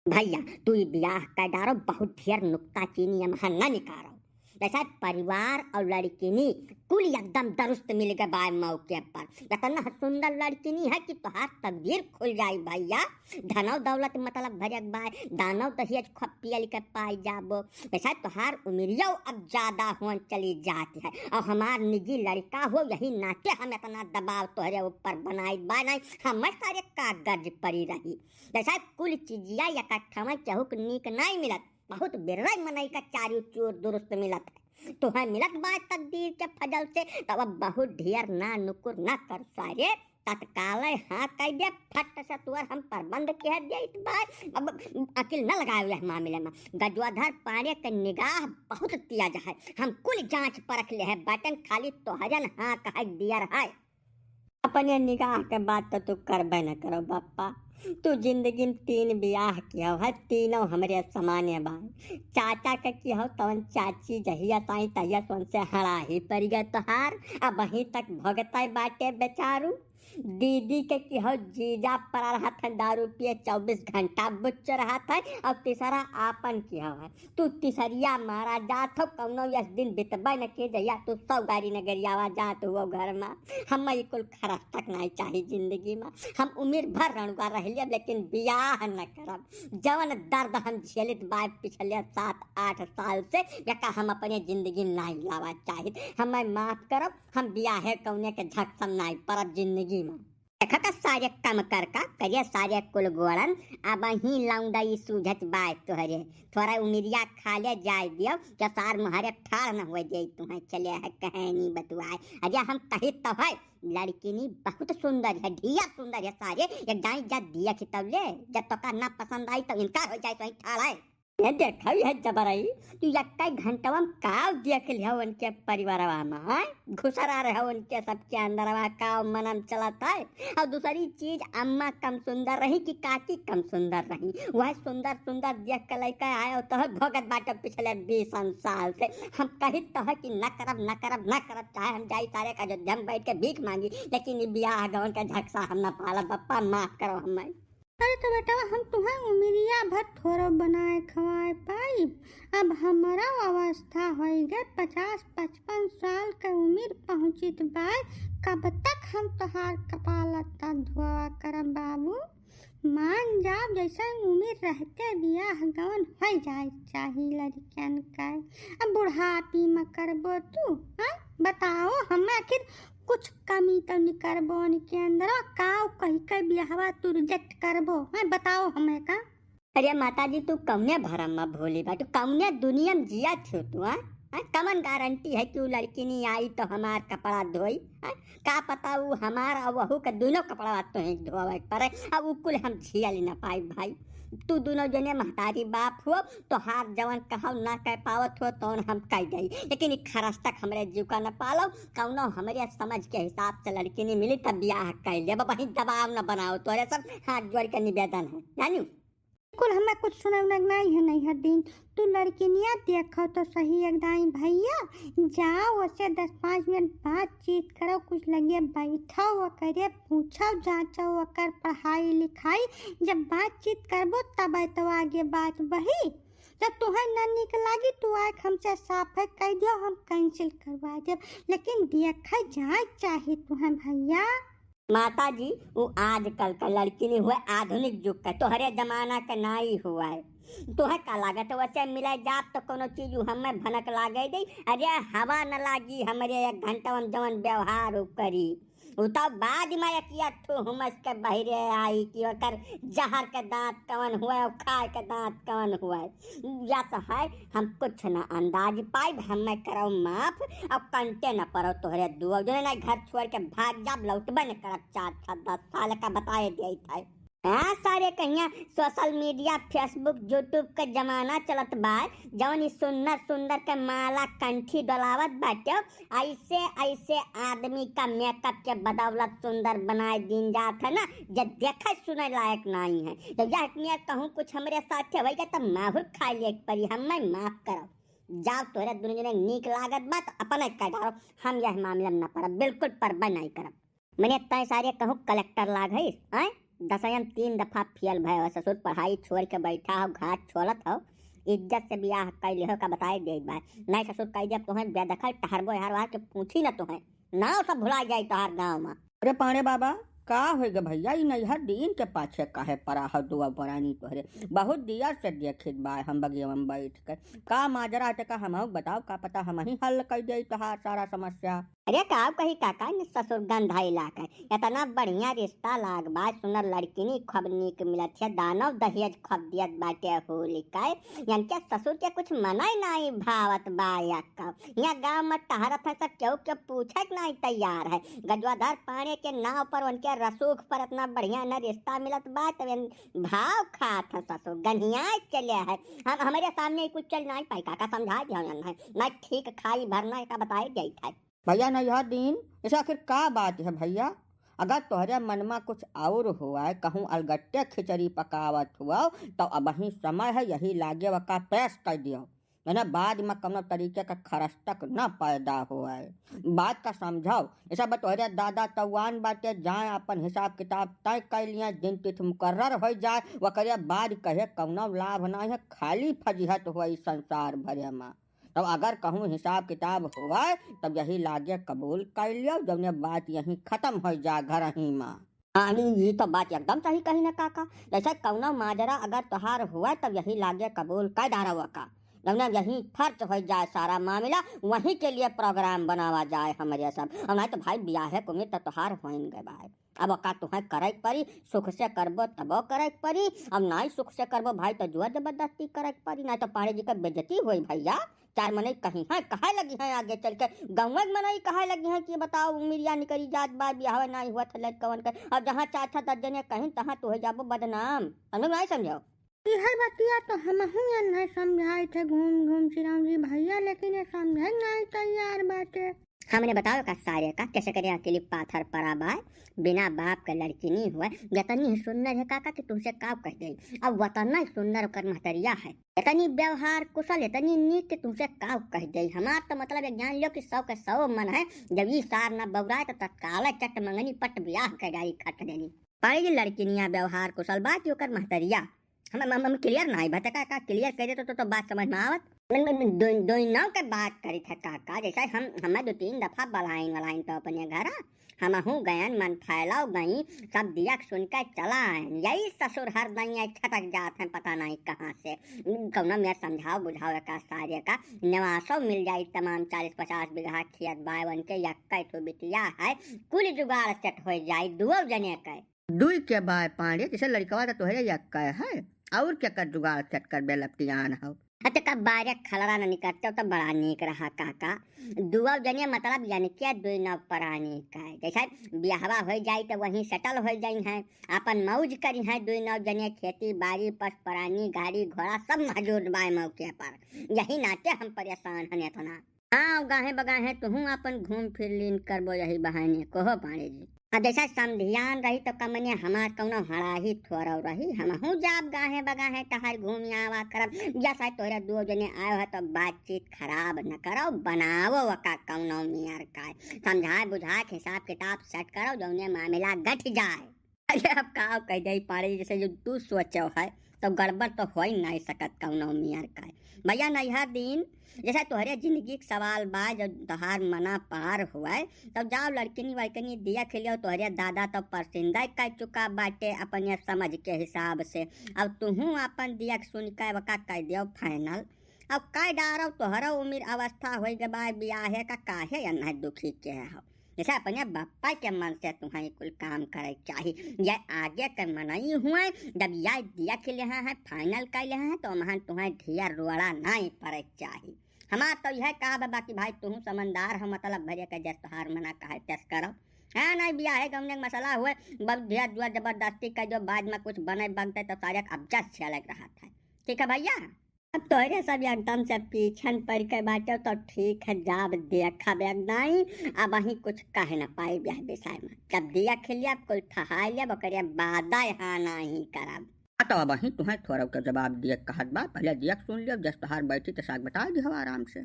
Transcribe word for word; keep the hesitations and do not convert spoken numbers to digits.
भैया, तू ई बियाह कै डारो, बहुत ढेर नुक्ताचीनी एमहा न निकारो। जैसे परिवार और लड़किनी कुल एकदम दुरुस्त मिल गए बाय मौके पर। इतना सुंदर लड़किनी है कि तोहार तकदीर खुल जाई भैया। धनौ दौलत मतलब भरे के बाय, दानौ दहेज खूब पियल के पाई जाबो। जैसे तोहार उमिरियो अब ज्यादा होन चली जात है और हमार निजी लड़का हो, यही नाते हम इतना दबाव तोहरे ऊपर बनाई बा नहीं, हमें सारे कागज पड़ी रही। जैसे कुल चीजिया इकट्ठा में केहू के नीक नहीं मिलत, बहुत बिररई मनई का चारू चूर दुरुस्त मिलत है। तोहे मिलत बा तकदीर के फजल से, तब अब बहुत ढेर ना नुकुर ना कर सारे, तत्काल हाँ कह दे, फट से तुअर हम प्रबंध कह देत बा। अब अकिल न लगाए यह मामले में। गजवाधर पांड़े के निगाह बहुत तेज है, हम कुल जांच परख ले है बाटन, खाली तोहरन हाँ कह दियर है। अपने निगाह के बात तो तू करबे न करो बप्पा। तू जिंदगी में तीन बियाह किया है, तीनों हमरे समाने बा। चाचा के किया हो तवन चाची जहिया साई तहिया से उनसे हड़ाही पड़ गए तोहार, अब वहीं तक भोगते बाटे बेचारू। दीदी के किया हो जीजा पड़ा रहत है, दारू पिए चउबीस घंटा बुच्च रहत है, और तीसरा आपन किया है। तू तिसरिया मारा जात हो, कौनो यस दिन बितबे न के जहिया तू सौ गाड़ी न गरियावा जात हो घर में। हम ई कुल खरस तक नहीं चाही जिंदगी में। हम उम्र भर रणुआ रह लिया, लेकिन बियाह न करब। जवन दर्द हम झेलित बाय पिछले सात आठ साल से, यका हम अपने जिंदगी में नहीं लावा चाहित। हमें माफ करब, हम बियाहे कौने के झकसम नहीं परब जिंदगी में। देखा का सारे कम कर का करिया सारे कुल गोड़न, अब ही लौंडा ई सूझत बाय तोहरे। थोड़ा उमिरिया खा ले जाए दियो, क्या सार मुहरे ठाड़ न हुए दे तुम्हें चले है कहे नहीं बतुआए। अरे हम कही तो है, लड़किनी बहुत सुंदर है, ढिया सुंदर है सारे, एक डाई जब दिया खितौले, जब तोका ना पसंद आई तो इनकार हो जाए, तो ही ठाड़ है। ये देखा यह जबरई, तू यक्का घंटवा में काव देख लिया उनके परिवारवा में, हैं? घुसरा रहे उनके सबके अंदरवा, काव मनम चलत है। और दूसरी चीज, अम्मा कम सुंदर रही कि काकी कम सुंदर रही? वह सुंदर सुंदर देख के लइका आयो तो है भोगत बाटे पिछले बीस साल से। हम कही तो है कि न करब, न करब, न करब, चाहे हम जाई सारे का अयोध्या में बैठ के भीख मांगी, लेकिन ई बियाह गवन के झकसा हम न पालब। बप्पा माफ करो हमें। अरे तो बेटवा, हम तुहें उमिरिया भर थोरो बनाए खवाए पाइब। अब हमरो अवस्था होई गए, पचास पचपन साल के उमिर पहुँचित बाय, कब तक हम तोहार कपाल लत्ता धोवा करब बाबू? मान जाब, जैसे उमिर रहते बियाह गवन हो जाए चाही लड़कियन का। अब बुढ़ापी में करबो तू, हैं? बताओ, हम आखिर कुछ कमी तो निकरबो उनके अंदर, का कही के बियाहवा तू रिजेक्ट करबो, हैं? बताओ हमें का। अरे माता जी, तू कौने भरम में भोली बाटू, कौने दुनिया में जिया थियो तू, हैं? हैं? कमन गारंटी है कि उ लड़की नहीं आई तो हमार कपड़ा धोई, हैं? का पता उ हमार और वहू के दोनों कपड़ा तो ही धोवे के पड़े, अब उ कुल हम झियल न पाई भाई। तू दोनों जने महतारी बाप हो, तोहार जवन कहल ना कह पावत हो तौन हम कह दई, लेकिन ई खरस तक हमरे जीव का न पालो। कौनो हमरे समझ के हिसाब से लड़की नहीं मिली तब बियाह कर ले, अब वहीं दबाव न बनाओ, तोरे सब हाथ जोड़ के निवेदन है, जानू। कुल हमें कुछ सुने उनक नहीं है, नहीं है दिन। तू लड़किनिया देखो तो सही एक दाई भैया, जाओ ओसे दस पाँच मिनट बातचीत करो, कुछ लगे बैठो ओकरे पूछो जांचो ओकर पढ़ाई लिखाई, जब बातचीत करबो तब तो आगे बात बढ़ी। जब तुहें न निक लागी तू आए हमसे साफ है कह दियो, हम कैंसिल करवा देब, लेकिन देखे जाए चाही तुहें भैया। माता जी, उ आजकल का लड़की नहीं हुए, आधुनिक युग का, तोहरे जमाना का नाई हुआ है। तोहे का लागत है, वैसे मिले जाब तो कोनो चीज उ हमें भनक लागे दे? अरे हवा न लागी हमरे एक घंटा में जवन व्यवहार उ करी। उ तो बाद में एक ठो हुमस के बहिरे आई कि ओकर जहर के दांत कवन हुए और खाए के दांत कवन हुए। या तो है हम कुछ ना अंदाज पाइब, हमें करो माफ, अब कंटे न पड़ो तोहरे दुआ जने ना घर छोड़ के भाग जाब, लौटबे न करब चार छह दस साल का बताए दिए थे। हाँ सारे कहिया सोशल मीडिया फेसबुक यूट्यूब के जमाना चलत बा, जवन ई सुंदर सुंदर के माला कंठी डोलावत बाटे, ऐसे ऐसे आदमी का मेकअप के बदौलत सुंदर बनाए दिन जात है ना, जे देखे सुने लायक नहीं है। जब यह नियर कहूँ कुछ हमरे साथे होइगा तब माहुर खा लिए परी, हमें माफ करो। जाओ तोरे दुनिया में नीक लागत बा तो अपने कह डारो, हम यह मामले में न पड़ब, बिल्कुल परबे नहीं करब। मने तय सारे कहूँ कलेक्टर लाग है, आय? दसयन तीन दफा फेल भय हो ससुर, पढ़ाई छोड़ के बैठा हो, घास छोलत हो, इज्जत से बियाह कइ लिहो का बताइ देत बाय। नाहीं ससुर कहि देब तोहैं बेदखल, टहरबो यार वार के पूछी न तोहैं, नाव सब भुलाइ जाई तोहार गाँव मा। अरे पांड़े बाबा, का होइ गे भइया, ई नैहर दीन के पाछे काहे परा हो दुआ परानी तोहरे? बहुत दियर से देखित बाय हम बगिया मा बैठ के। का माजरा हटे का हमहू बताओ, का पता हमहीं हल कइ देई तोहार सारा समस्या। अरे का कही काका, न ससुर गंधाई लागे। एतना बढ़िया रिश्ता लाग बा, सुनर लड़किनी खूब नीक मिलत है, दानव दहेज खूब दियत बाटे होली का। इनके ससुर के कुछ मनई नाहीं भावत बा यक्का। यहाँ गाँव मा टहरत है सब, केहू के पूछे के नाहीं तैयार है। गजवाधर पांड़े के नाव पर उनके रसूख पर एतना बढ़िया न रिश्ता मिलत बा, तब इन भाव खात है ससुर, गन्हियाए चले है। हम, हमरे सामने कुछ चल नाहीं पाई काका, समझाइ दिहो इन्हैं। नाहीं ठीक खाई भरना का बताइ जाइत है। भइया नैहर दीन, ऐसे आखिर का बात है भइया? अगर तोहरे मन मा कुछ और हुआ है, कहूँ अलगट्टे खिचड़ी पकावत हुआ, तो अबहीं समय है, यही लागे वका पेश कइ दियो। है ना, बाद मा कउनो तरीके का खरस्तक न पैदा हुआ है। बात का समझाओ, ऐसा बा तोहरे दादा तौआन बाटे, जाए आपन हिसाब किताब तय कइ लिया, दिन तिथि मुकर्रर होइ जाए, वकरे बाद कहे कउनो लाभ नाहीं है, खाली फजीहत हुआ ई संसार भरे मा। तब अगर कहूँ हिसाब किताब होवै, तब यही लागे कबूल कइ लियो, जौने बात यहीं खतम होइ जा घरहीं मा। हाँ, ई, ई तो बात एकदम सही कही ना काका। जैसे कउनो माजरा अगर तोहार होवै, तब यही लागे कबूल कइ डारो वका। जौने यहीं फर्ज होइ जाए सारा मामला, वहीं के लिए program बनावा जाए हमरे सब। और नाहीं तो भाई, बियाहे के उमिर तो तोहार होइन गए बाय। अब का तुहैं करइ के परी, सुख से करबो तबो करइ के परी, अब नाहीं सुख से करबो भाई तो जोर जबरदस्ती करइ के परी, नाहीं तो पांड़े जी के बेइज्जती होई भइया। चार मनई कहिहैं, कहै लगिहैं आगे चल के, गउँवा के मनई कहै लगिहैं कि बताओ उमिरिया निकरी जात बा, बियाहवे नाहीं हुवत है लड़कवन के, अब जहाँ चार छह दस जने कहिन तहाँ तू होइ जाबो बदनाम। समझो नाहीं समझो? इहे बतिया तो हमहू एन्हैं समझाइत है घूम घूम चिरौंजी भइया, लेकिन ये समझे नाहीं तैयार बाटे। हमने बताओ का सारे का कैसे करे अकेली पाथर परा बाय, बिना बाप के लड़किनी हुए, यतनी ही सुंदर है काका कि तुमसे काव कह दे। अब वतना ही सुंदर ओकर महतरिया है, इतनी व्यवहार कुशल, इतनी नीक कि तुमसे काव कह दे। हमार तो मतलब ये जान लियो कि सौ के सौ मन है, जब ई सार ना बौराए तो तत्काल चट मंगनी पट बियाह के डारी खट देनी। पाड़ी जी लड़किनिया व्यवहार कुशल बा कि ओकर महतरिया। हम, हम, हम clear नाहीं बा, त का, का clear कइ देतो तो, तो बात समझ मा आवत। मन, मन, मन, दोई, दोई नाव के बात करित है काका, जैसे हम, हमें दो तीन दफा बलाइन वलाइन तो अपने घर, हमहू गयन, मन फैलाव गई, सब दिया के सुन के चला आयन। यही ससुर हर दइया छटक जात हैं, पता नाहीं कहाँ से। कउनो मेर समझाव बुझाव एका सारे का, निवासो मिल जाई, तमाम चालीस पचास बीघा खेत बाय, उनके यक्कै ठो बिटिया है, कुल जुगाड़ सेट होइ जाई, दुओ जने के। दुई के बाय पांड़े, जैसे लड़कवा तो तोहरे यक्कै है, और केकर जुगाड़ सेट करबे लपटियान हौ। अते का बारे खलरा न निकरते तो बड़ा नीक रहा काका। दुआ जने मतलब यानी के दुई नौ परानी का है। जैसे बियाहवा होइ जाई तो वहीं settle होइ जाई हैं, आपन मौज करी हैं दुई नौ जने, खेती बाड़ी पस परानी गाड़ी घोड़ा सब मौजूद बाय मौके पर। यही नाते हम परेशान हन इतना। हाँ, गाहे बगाहे तुहूँ आपन घूम फिर लीन करबो यही बहाने, कहो पांड़े जी। अब जैसा समधियान रही तो कमने हमार कउनो हड़ाही थोरौ रही, हमहूँ जाब गाहे बगाहे टहर घूम आवा करब। जैसा तोहरे दो जने आयो है तो बातचीत खराब न करो, बनावो ओका कउनो नियर का, समझाए बुझाए के हिसाब किताब set करो, जौने मामला गठ जाए। अरे अब का कह दे पाड़े, जैसे जो तू सोचो है तो गड़बड़ तो हो ही नहीं सकत कउनो मियर का। भैया नैहर दिन जैसे तोहरे जिंदगी के सवाल बा, जब तोहार मना पार हुए तब जाओ लड़किनी वड़किनी देख लियो, तोहरे दादा तो परसिंदा कर चुका बाटे अपने समझ के हिसाब से। अब तुहूँ अपन दिया के सुन के ओका कह दियो final। अब कह डारो तोहरो उम्र अवस्था होई गए बा बियाहे का, काहे एन्हे दुखी के हो। जैसे अपने बप्पा के मन से तुहें कुल काम करे के चाही। ये आगे के मनई हुए, जब ये देख लेहे हैं, final कर लेहे हैं, तो हमहन तुहें ढेर रोड़ा नहीं पड़े के चाही। हमार तो यह कहा बा, बाकी भाई तुहूँ समझदार हो, मतलब भरे के जस तोहार मना कहे तस करो। हाँ, नहीं बियाहे गौने के मसला हुए, बहुत ढेर जोर जबरदस्ती कर जो बाद में कुछ बने बनते तो सारे अब जस छलक रहा था। ठीक है भैया? अब तोहरे सब एकदम से पीछन पड़ के बाटे, तो ठीक है, जाब देखब एक दाई, अब वहीं कुछ कह न पाई यह विषय में। जब देख लिया, कुल ठहाई लिया, ओकरे बाद हाँ नहीं करब। हाँ, तो अब वहीं तुहें थोड़ा के जवाब दिए कहत बा, पहले देख सुन लियो, जस तोहार बैठी तो साग बता दियो आराम से।